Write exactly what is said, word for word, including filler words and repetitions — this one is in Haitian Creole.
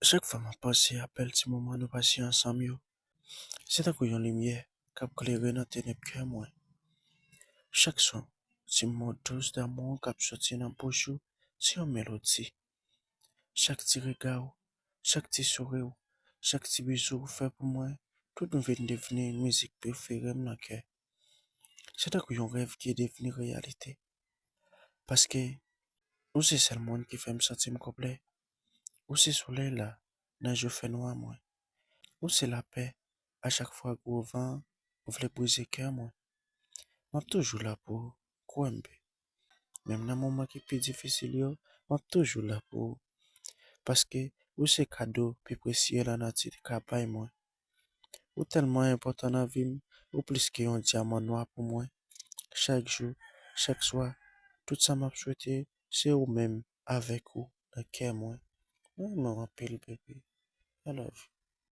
Chak fwa m ap panse a bèl ti moman nou pase ansanm yo, se tankou yon limyè k ap klere nan tenèb kè mwen. Chak son ti mo dous damou k ap soti nan bouch ou se yon melodi. Chak ti rega w, chak ti souri w, chak ti bizou ou fè pou mwen, tout vin devni mizik prefere m nan kè. Se tankou yon rèv ki devni reyalite. Paske ou se sèl moun ki fè m santi m konplè. Ou se solèy la nan jou fènwa mwen. Ou se lapè a chak fwa gwo van vle brize kè mwen. M ap toujou la pou ou, kwè m, baby. Menm nan moman ki pi difisil yo, m ap toujou la pou ou. Paske ou se kado pi presye lanati ka bay mwen. Ou tèlman enpòtan nan vi m, ou plis ke yon dyaman nwa pou mwen. Chak jou, chak swa, tout sa m ap swete, se ou menm avèk ou nan kè mwen. Mwen renmen w anpil, baby. I love you.